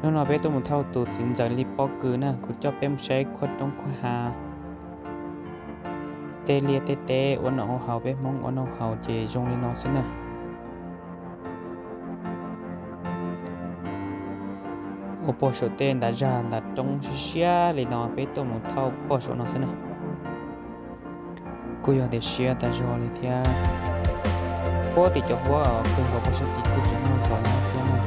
Hnub no peb tuaj mus thauj tus txiv ntxawm li pob kws na, kuv coj peb mus saib khuab roob khuab hav, tej liaj tej teb ua noj ua haus, peb Hmoob ua noj haus ces zoo li no xwb na. Ua pog saum tej ntav zag ntav roob siab siab li no, peb tuaj mus thauj pog saum no xwb na. Kuj yog tias siab tas zog li thiab. Puag tim cov huab kawg nkaus pog sab tid kuj tseem muaj zos nyob thiab na.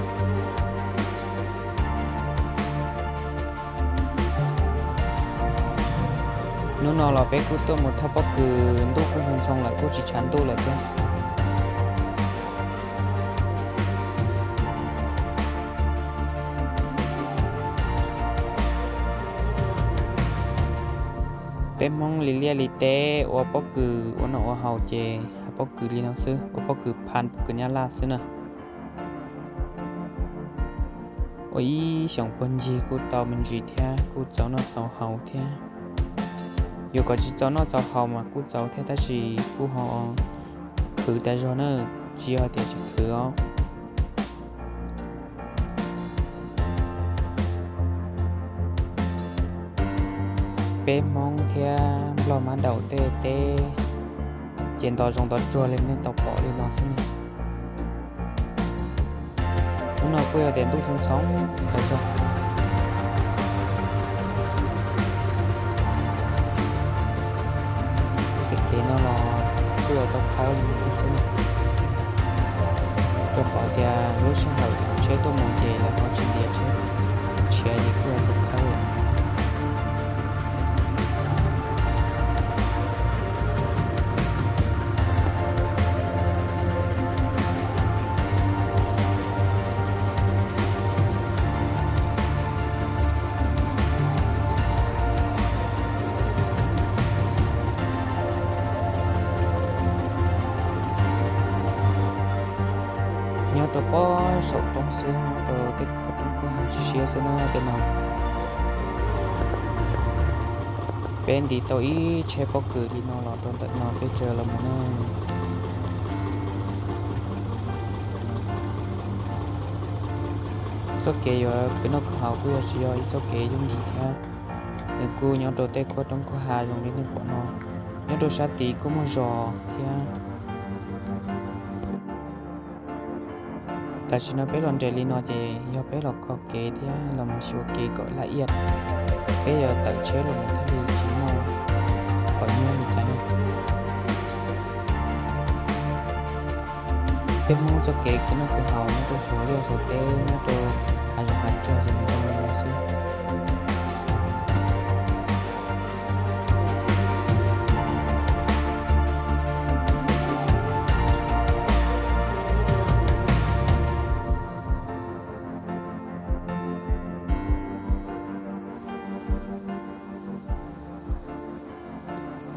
Hnub no los peb kuj tuaj mus thauj pob kws, ntuj kuj ntxhoo ntxhoo lawm, kuj tsis tshav ntuj lawm thiab. Peb Hmoob li liaj li teb ua pob kws ua noj ua haus ces hais pob kws li no xwb, ua pob kws phan pob kws nyab laj xwb na. Ua ib xyoos puag ncig kuj tau me ntsis thiab, kuj txaus noj txaus haus thiab. Yuav kom tsis txaus noj txaus haus mas kuj txaus thiab, tab sis kuj ho khwv tas zog na, tsis yog hais tias tsis khwv os. Peb Hmoob thiab Nplog mab daum tej teb ces nto zoo nto tsuag li nej tau pom li no xwb ne. Hnub no kuj yog tias ntuj ntxhoo ntxhoo tas zog. Tej kev no los kuj yuav tau khawb li no xwb. Rau qhov tias lub sij hawm thaum tsheb tuaj mus ces lawv ho tsis ntiav tsheb, tshiav ces kuj yuav tau khawb lawm. Nyob rau pob saum roob xwb, nyob rau tej qhov roob khuab hav siab siab xwb na tej no. Peb nti tau ib tsheb pob kws li no los rau ntawm no peb tsaws los mus na. Txoj kev yuav khwv noj khwv haus kuj yog tsis yog ib txoj kev yooj yim thiab. Nws kuj nyob rau tej qhov roob khuab hav zoo li nej pom no, nyob rau sab tid kuj muaj zos thiab. Tam sim no peb los nres li no ces yog peb los kho kev thiab los mus xyuas kev kom laj iaj, peb yuav tawm tsheb los mus thiaj li tsis muaj qhov nyuaj li cas ne. Peb Hmoob txoj kev khwv noj khwv haus nyob rau saum liaj saum teb, nyob rau hav zoov hav tsuag ces nws zoo li no xwb.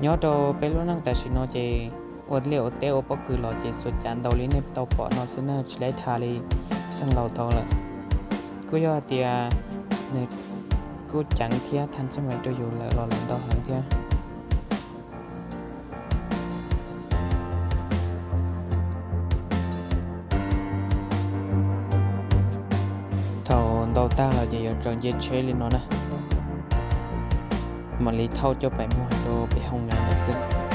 Nyob rau peb lub neej tam sim no ces ua liaj ua teb ua pob kws los ces xuas cav ntau li nej tau pom no xwb na, tsis laib dhas li txheej laus tau lawm. Kuj yog hais tias nws kuj ceev thiab thaj txoj mais rau yus lawm los lawm ntau heev thiab. Thaum ntaus tag los ces yuav tsaws nce tsheb li no na, mam li thauj coj pais muag rau pem hoo na lawm xwb.